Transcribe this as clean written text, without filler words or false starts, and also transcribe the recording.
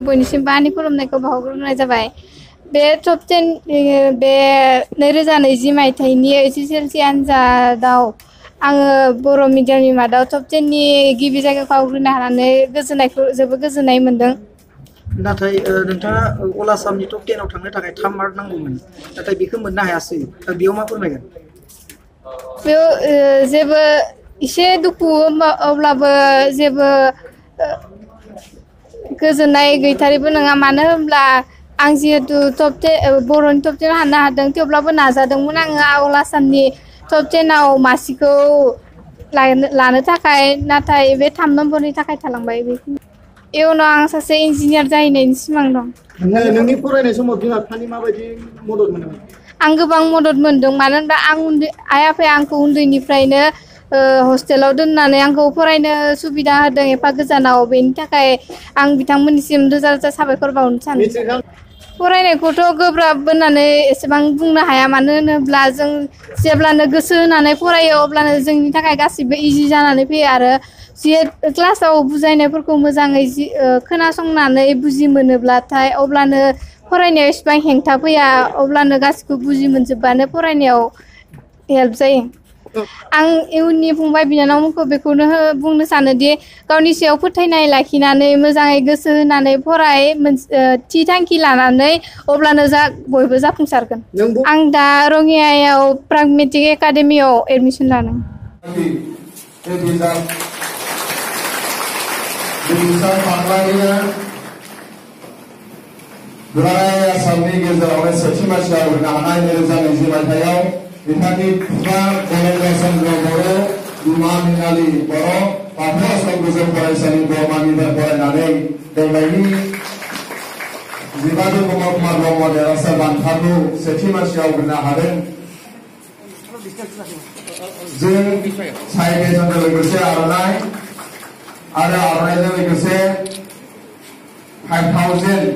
बयनिसिमबो आंनि खुलुमनायखौ बावहरग्रोनाय जाबाय। बे टप 10 बे 2020 मायथाइनि एसएसएलसि आनजादाव आङो बर' मिडियामनि मादाव टप 10 नि गिबि जायगाखौ आवग्रिनो हानानै जोबोद गोजोननाय मोन्दों। नाथाय नोंथाङा अल आसामनि टप 10 आव थांनो थाखाय 3 मार्क नांगौमोन, नाथाय बेखौ मोननो हायासै। बेयाव मा फोरमायगोन? बेयाव जेबो एसे दुखु अब्लाबो जेबो गोजोननाय गैथारैबो नङा, मानो होनब्ला आं जिहेतु बर'नि टप 10 आव हाननो हादों, थेवब्लाबो नाजादोंमोन आङो अल आसामनि टप 10 आव मासिखौ लानो थाखाय, नाथाय बे 3 नम्बरनि थाखाय थालांबाय। इयुनाव आं सासे इन्जिनियार जाहैनायनि सिमां दं। नोंनि फरायनाय समाव बिमा बिफानि माबायदि मदद मोनदोंमोन? आं गोबां मदद मोनदों, मानो होनबा आइ आफाया आंखौ उन्दैनिफ्रायनो हस्टेलाव दोननानै आंखौ फरायनो सुबिदा होदों एफा गोजानाव। बेनि थाखाय आं बिथांमोननिसिम रोजा रोजा साबायखर बावनो सानो। फरायनायखौथ' गोब्राब होननानै एसेबां बुंनो हाया, मानो होनोब्ला जों जेब्लानो गोसो होनानै फरायो अब्लानो जोंनि थाखाय गासिबो इजि जानानै फैयो। आरो क्लासाव बुजायनायफोरखौ मोजाङै खोनासंनानै बुजि मोनोब्लाथाय अब्लानो फरायनायाव एसेबां हेंथा फैया, अब्लानो गासिखौबो बुजि मोनजोबबानो फरायनायाव हेल्प जायो। आं इयुननि फंबाय बिनानावमोनखौ बेखौनो बुंनो सानोदि गावनि सायाव फोथायनाय लाखिनानै मोजाङै गोसो होनानै फराय, थि थांखि लानानै, अब्लानो बयबो जाफुंसारगोन। आं दा रङियायाव प्रागमेटिक एकाडेमियाव एडमिसन लादों। दुलाराय आसामनि गेजेरावनो सेथि मासि आवग्रिनो हानाय 2020 मायथाइयाव बिथांनि बिफा गजेन्द्र चन्द्र बर', बिमा मिनालि बर' बाथौ आश्रम गोजौ फरायसालि बरमानिफ्राय फरायनानै देग्लायनि 15 कुमार ब्रह्म देरहासार बान्थाखौ सेथि मासि आवग्रिनो हादों। जों साइकेलजों लोगोसे आर'नाइ आरो आर'नाइजों लोगोसे 5000